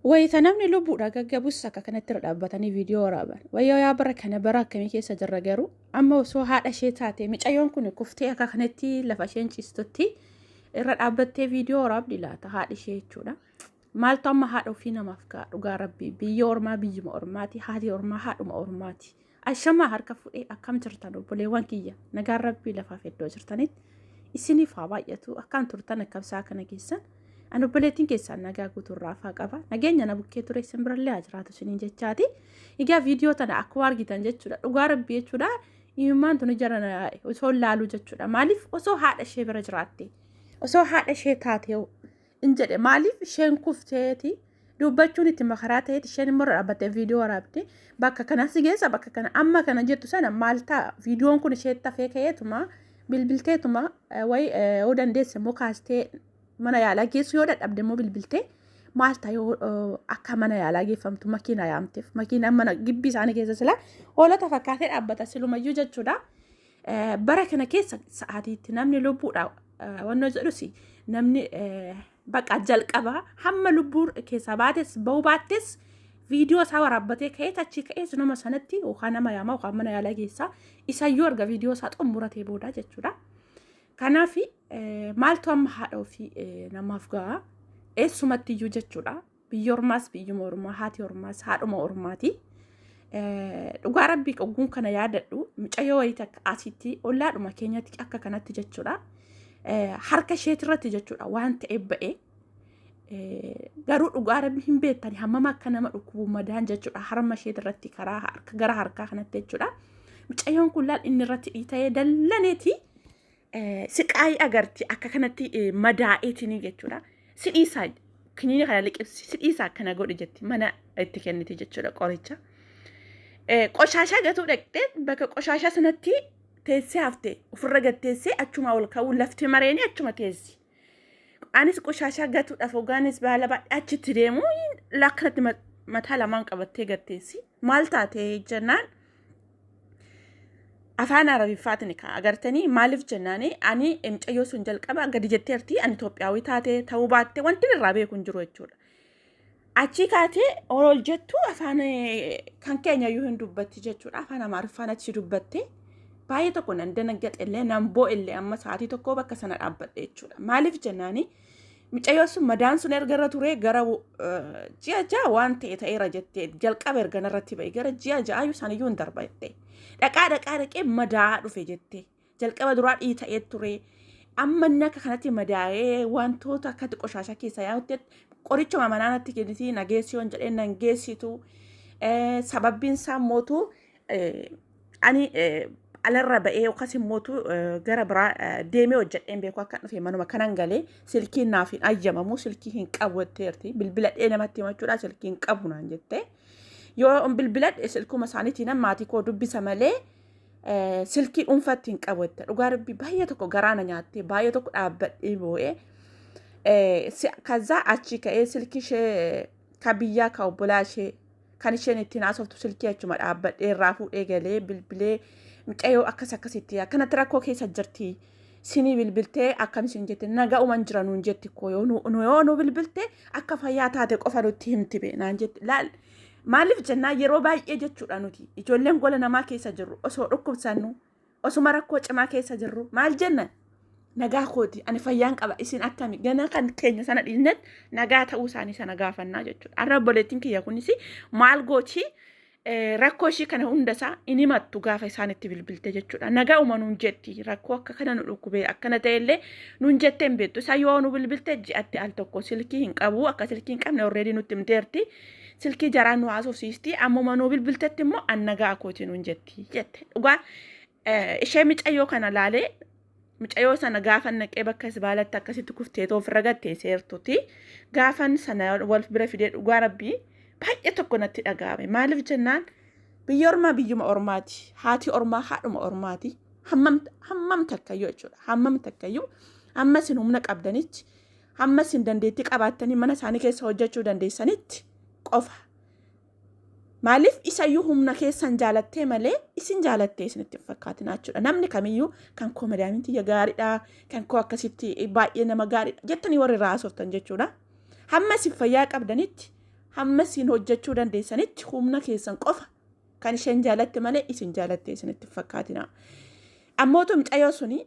Wayita namni lubbuudha gaggabus akka kanatti irra dhaabbatanii viidiyoo waraaban. Wayyoo yaa bara kana bara akkamii keessa jirra garuu amma osoo haadha ishee taate micayyoon kun kuftee akka kanatti lafa isheen ciistutti irra dhaabbattee viidiyoo waraabdi laata haadhi ishee jechuudha. Maaltu amma haadha ofii namaaf ga'a dhugaa rabbii biyya ormaa biyyuma ormaati haati ormaa haadhuma ormaati. Ashamaa harka fuudhee akkam jirtan obboleewwan kiyya nagaan rabbii lafaaf iddoo jirtanitti isiniif haa baay'atu akkam turtan akkam isaa kana keessan ani obboleettiin keessaan nagaa guutuu raafaa qaba nageenya na bukkee ture isin birallee haa jiraatu isiniin jechaati egaa viidiyoo tana akkuma argitan jechuudha dhugaa rabbii jechuudha imimmaan tuni jara osoo laaluu jechuudha maaliif osoo haadha ishee bira jiraatte osoo haadha ishee taatee in jedhe maaliif isheen kufteeti dubbachuun itti makaraa ta'eeti isheen immoo irra dhaabbattee viidiyoo waraabde bakka kana si geessa bakka kana amma kana jettu sana maal ta'a viidiyoon kun isheetti hafee ka'eetuma bilbilteetuma wayi yoo dandeesse immoo kaastee mana yaalaa geessu yoo dadhabde immoo bilbiltee maal ta'a yoo akka mana yaalaa geeffamtu makiinaa yaamteef makiinaan mana gibbii isaanii keessa sila hoolota fakkaatee dhaabbata silumayyuu jechuudha. Bara kana keessa sa'aatiitti namni lubbuudha wannoo jedhus namni baqa jalqaba hamma lubbuu keessaa baates bahuu baattes viidiyoo isaa waraabbatee ka'ee achii ka'ees nama sanatti yookaan nama yaamaa yookaan mana yaalaa keessaa isayyuu erga viidiyoo isaa xumuratee booda jechuudha. Kanaaf maaltu amma haadha ofii namaaf ga'a eessumatti iyyuu jechuudha. Biyyi ormaas biyyuma ormaa haati ormaas haadhuma ormaati. Dhugaa rabbii ogguun kana yaadadhu mucayyoo wayii takka asitti ollaadhuma keenyatti akka kanatti jechuudha. Harka isheetirratti jechuudha waan ta'e ba'e. Garuu dhugaa rabbii hin beektani hammam akka nama dhukkubu madaan jechuudha harma isheetirratti karaa harka gara harkaa kanatti jechuudha. Mucayyoon kun laal inni irratti dhiita'ee dallaneeti. Siqaayii agarti akka kanatti madaa'eetinii jechuudha. Si dhiisaa kiniina kana liqimsi si dhiisaa akkana godhi jetti mana itti kenniti jechuudha qoricha. Qoshaashaa gatuu dhaqxee bakka qoshaashaa sanatti teessee hafte ofirra gad teessee achuma ol ka'uu lafti mareeni achuma teessi. Anis qoshaashaa gatuudhaaf hogaanis baala baadhee achitti deemu akkanatti mataa lamaan qabattee gad teessi. Maal taate jennaan afaan arabiffaatiin kan agartanii maaliif jennaani ani mucayyoo sun jalqaba gadi jetteerti ani Itoophiyaawii taate ta'uu baatte wanti irraa beeku hin jiru jechuudha. Achii kaatee ol jettu afaan kan keenya iyyuu hin dubbatti jechuudha. Afaan Amaariffaan achi dubbatte baay'ee tokko nan danaggaxe illee nan boo'e illee amma sa'aatii tokko bakka sana dhaabbadhe jechuudha. Maaliif jennaani Mucayyoo sun madaan sun erga irra turee gara ji'a 6 waan ta'e ta'eera jettee jalqaba erga narratti ba'e gara ji'a ja'aayyuu saniyyuu hin darba jettee. Dhaqaa dhaqaa dhaqee madaa'aa dhufe jettee. Jalqaba duraa dhiita'ee ture. Amma inni akka kanatti madaa'ee wantoota akkatti qoshaashaa keessa yaa'utti qorichuma manaa natti kennitii na geessi yoon jedhee nan geessitu. Sababbiin isaa mootu ani alarra ba'ee yookaas immootu gara biraa deemee hojjedheen beeku akka dhufe manuma kanan galee silkiin naaf hin ayyamamu silkii hin qabu jetteerti bilbiladhee namatti himachuudha silkii hin qabu naan jette yoo bilbiladhe silkuma isaaniitiin maatii koo dubbisa malee silkii dhuunfatti hin qabu jette dhugaa rabbii baay'ee tokko garaa na nyaattee baay'ee tokko dhaabbadhee boo'ee kazaa achi ka'ee silkii ishee ka biyyaa ka obbolaa ishee kan isheen ittiin haasoftu silkii achuma dhaabbadhee irraa fuudhee galee bilbilee mucayyoo akkas akkasitti akkanatti rakkoo keessa jirti sinii bilbiltee akkam isin jette naga'uman jira nuun jetti koo yoo nu yoo nu bilbilte akka fayyaa taate qofa nutti himti be naan jetti laal maaliif jennaa yeroo baay'ee jechuudha nuti ijoolleen gola namaa keessa jirru osoo dhukkubsannu Osuma rakkoo cimaa keessa jirru maal jenna? Nagaa kooti ani fayyaan qaba isin akkami ganaa kan keenya sana dhiisnet nagaa ta'uu isaanii sana gaafannaa jechuudha. Har'a obboleettiin kiyya kunis maal gooti rakkoo ishii kana hundasaa hin himattu gaafa isaan itti bilbilte jechuudha. Nagaa uma nuun jetti rakkoo akka kana nu dhukkubee akkana ta'ellee nuun jettee hin beektu. Isa yoo nu bilbilte ji'atti al tokko silkii hin qabu akka silkii hin qabne already nutti himteerti. Silkii jaraan nu haasofsiisti ammuma nu bilbiltetti immoo an nagaa kooti nuun jetti jette. Dhugaa ishee micayyoo kana laalee micayyoo sana gaafa naqee bakka isbaalatti akkasitti kufteetoo ofirra gattee seertuti gaafan sana wal bira fidee dhugaa rabbii baay'ee tokko natti dhaga'ame maaliif jennaan biyya ormaa biyyuma ormaati haati ormaa haadhuma ormaati hammam hammam takkayyuu jechuudha hammam takkayyuu hamma isin humna qabdanitti hamma isin dandeettii qabaattanii mana isaanii keessa hojjechuu dandeessanitti qofa Maaliif isayyuu humna keessan jaalattee malee isin jaalattee isinitti hin fakkaatinaa jechuudha. Namni kamiyyuu kan koo madaamiin tiyya gaariidha, kan koo akkasitti baay'ee nama gaariidha jettanii warri irraa haasoftan jechuudha. Hamma isin fayyaa qabdanitti, Hamma isin hojjechuu dandeessanitti humna keessan qofa kan isheen jaalatte malee isin jaalatte isinitti hin fakkaatina. Ammootu mucayyoo suni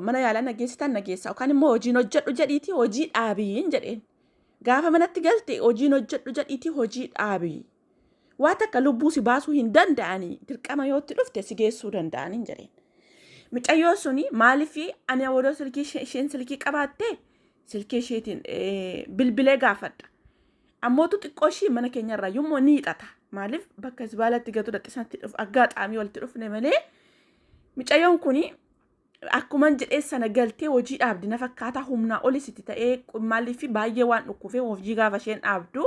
mana yaalaa na geessitan na geessa yookaan immoo hojiin hojjedhu jedhiitii hojii dhaabiin jedheen. Gaafa manatti galte hojiin hojjedhu jedhiitii hojii dhaabii. Waa takka lubbuu si baasuu hin danda'anii, dirqama yoo itti dhufte si geessuu danda'anii jedheen. Mucayyoo suni maaliif ani odoo silkii isheen silkii qabaatte silkii isheetiin bilbilee gaafadha. Ammootu xiqqoo ishii mana keenyarraa yommuu ni hiixata. Maaliif bakka zibaalatti gatu dhaxxisanatti dhufu aggaxaamii walitti dhufne malee, mucayyoon kuni akkuman jedhee sana galtee hojii dhaabdi na fakkaataa, humnaa olis itti ta'ee, maaliif baay'ee waan dhukkufee hojii gaafa isheen dhaabdu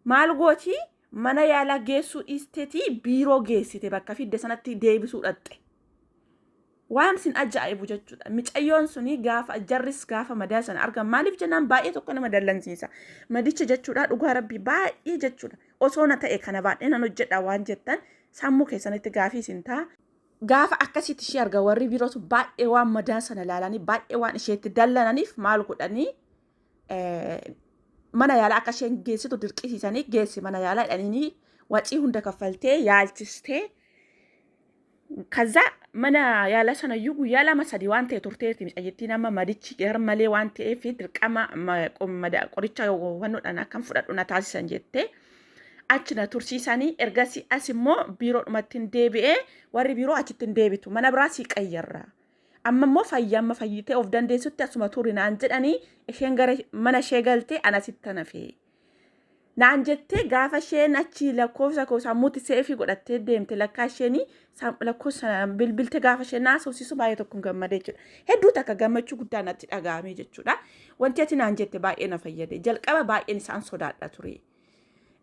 maal gooti, mana yaalaa geessuu dhiisteetii biiroo geessite, bakka fidde sanatti deebisuu dhaqxe. Waan sin ajaa'ibu jechuudha. Micayyoon suni gaafa jarris gaafa madaa sana argan, maaliif jennaan baay'ee tokko nama dallansiisa. Madicha jechuudha, dhugaa rabbii baay'ee jechuudha. Osoo na ta'e kana baadhee nan hojjedha waan jettan sammuu keessanitti gaafii isin ta'a. Gaafa akkasitti ishee argan warri birootu baay'ee waan madaa sana ilaalanii baay'ee waan isheetti dallananiif maal godhanii, mana yaalaa akka isheen geessitu dirqisiisanii, geessi mana yaalaa jedhanii wacii hunda kaffaltee yaalchistee, kaza mana yaalaa sanayyuu guyyaa 2 3 waan ta'e turteerti mucayyittiin. Amma madichi gar malee waan ta'eef dirqama qoricha hubannoodhaan akkan fudhadhu na taasisan jettee achi na tursiisanii, ergasii as immoo biiroodhumatti hin deebi'ee, warri biiroo achitti hin deebitu, mana biraa sii qayyarra. Amma immoo fayya amma fayyitee of dandeessutti asuma turi naan jedhanii, isheen gara mana ishee galtee anasitti hafee. Naan jettee gaafa isheen achi lakkoofsa koo sammuutti save godhattee deemte, lakkaa isheen lakkoofsa bilbilte gaafa isheen naasofsiisu baay'ee tokkoon gammadee jechuudha. Hedduu takka gammachuu guddaa natti dhaga'ame jechuudha. Wanti ati naan jette baay'ee na fayyade. Jalqaba baay'een isaan sodaadha ture.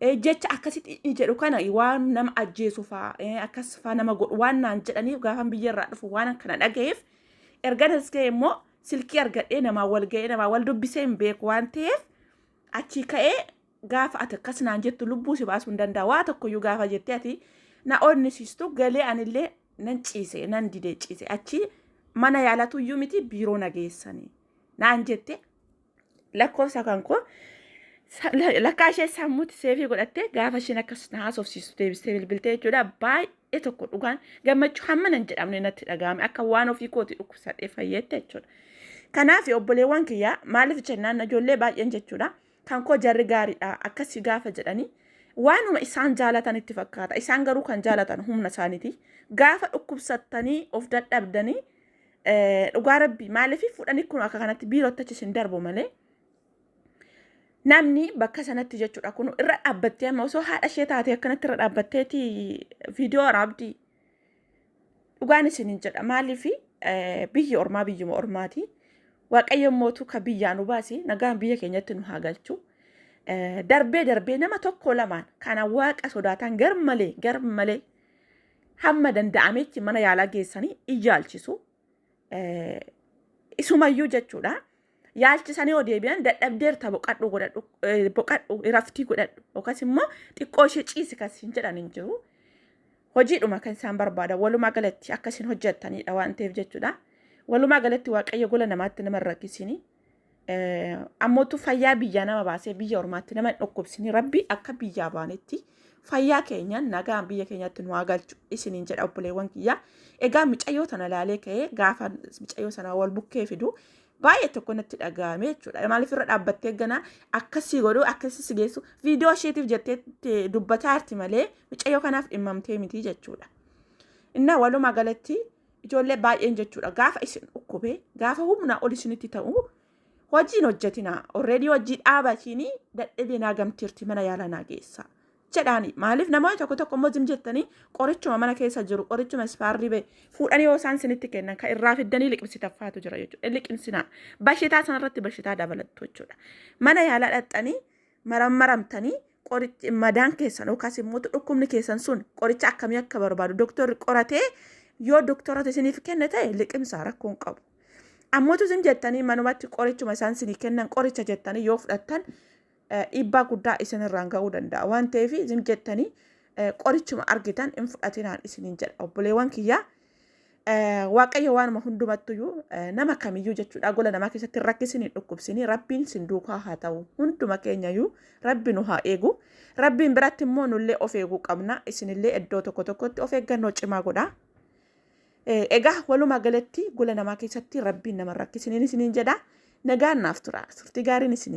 Jecha akkasitti inni jedhu kana waan nama ajjeesu faa, akkas faa nama godhu waan naan jedhaniif, gaafa biyya irraa dhufu waan kana dhagayeef, erga as ga'e immoo silkii argadhee namaa wal ga'ee namaa wal dubbisee hin beeku waan ta'eef, achii ka'ee gaafa ati akkas naan jettu lubbuu si baasuu hin danda'a waa tokkoyyuu gaafa jettee ati na onnisiistu galee anillee nan ciise, nan didee ciise, achi mana yaalatu iyyuu miti biiroo na geessanii naan jette, lakkoofsa kan koo lakkaa ishee sammuutti save godhattee gaafa isheen akkas na haasofsiistu deebistee bilbiltee jechuudha. Baay'ee tokko dhugaan gammachuu hamma nan jedhamne natti dhaga'ame, akka waan ofii kooti dhukkubsadhee fayyeette jechuudha. Kanaaf obboleewwan kiyyaa, maaliif jennaan ijoollee baay'een jechuudha kan koo jarri gaariidha akkasii gaafa jedhanii waanuma isaan jaalatan itti fakkaata. Isaan garuu kan jaalatan humna isaaniiti. Gaafa dhukkubsattanii of dadhabdanii, dhugaa rabbii maaliif fudhanii kun akka kanatti biirootti achi isin darbu malee namni bakka sanatti jechuudha kun irra dhaabbattee, amma osoo haadha ishee taate akkanatti irra dhaabbatteeti viidiyoo waraabdii? Dhugaan isinin jedha, maaliif biyyi ormaa biyyuma ormaati. Waaqayyo mootu ka biyyaa nu baase nagaan biyya keenyatti nu haa galchu. Darbee darbee nama tokko lamaan kana waaqa sodaatan gar malee gar malee hamma danda'ametti mana yaalaa geessanii iyyaalchisu. Isumayyuu jechuudha. Yaalchisanii yoo deebi'an dadhabdeerta, boqadhu godhadhu, boqadhu, raftii godhadhu yookaas immoo xiqqoo ishee ciisi kan isin jedhan hin jiru. Hojiidhuma kan isaan barbaadan walumaa galatti akka isin hojjettanidha waan ta'eef jechuudha. Walumaa galatti Waaqayyo gola namaatti nama hin rakkisini. Ammootu fayyaa biyyaa nama baasee biyya ormaatti nama hin dhukkubsini. Rabbi akka biyyaa baanetti fayyaa keenyan nagaan biyya keenyatti nu haa galchu isiniin jedha, obboleewwan kiyyaa. Egaa micayyoo tana laalee ka'ee gaafa micayyoo sana wal bukkee fidu baay'ee tokko natti dhaga'ame jechuudha. Maaliif irra dhaabbattee ganaa akkasii godhu, akkasii si geessu, viidiyoo isheetiif jettee dubbataa jirti malee micayyoo kanaaf dhimmamtee miti jechuudha. Innaa walumaa galatti ijoollee baay'een jechuudha gaafa isin dhukkube, gaafa humna ol isinitti ta'u hojiin hojjetina, already hojii dhaabatiin dadhabee naa gamteerti, mana yaalaa naa geessa jedhaani. Maaliif namoonni tokko tokko immoo zim jettanii qorichuma mana keessa jiru, qorichuma ispaarrii ba'e fuudhanii yoo isaan isinitti kennan kan irraa fiddanii liqimsitaffaatu jira jechuudha. Liqimsinaa bashitaa sanarratti bashitaa dabalattu jechuudha. Mana yaalaa dhaxxanii marammaramtanii qorichi madaan keessan yookaas immoo dhukkubni keessan sun qoricha akkamii akka barbaadu doktorri qoratee yoo doktoratu isiniif kenne ta'e liqimsaa, rakkoon qabu. Ammootu isin jettanii manumatti qorichuma isaan isinii kennan qoricha jettanii yoo fudhattan dhiibbaa guddaa isinirraan ga'uu danda'a waan ta'eef isin jettanii qorichuma argitan hin fudhatinaan isiniin jedha, obboleewwan kiyyaa. Waaqayyo waanuma hundumattuyyuu nama kamiyyuu jechuudha gola namaa keessatti hin rakkisin, hin dhukkubsini. Rabbiin sin duukaa haa ta'u. Hunduma keenyayyuu Rabbi nu haa eegu. Rabbiin biratti immoo nullee of eeguu qabna. Isinillee iddoo tokko tokkotti of eeggannoo cimaa godha. Egaa walumaa galatti gola namaa keessatti Rabbiin nama hin rakkisiniin isiniin jedha. Nagaan naaf tura. Turtii gaariin isiniin.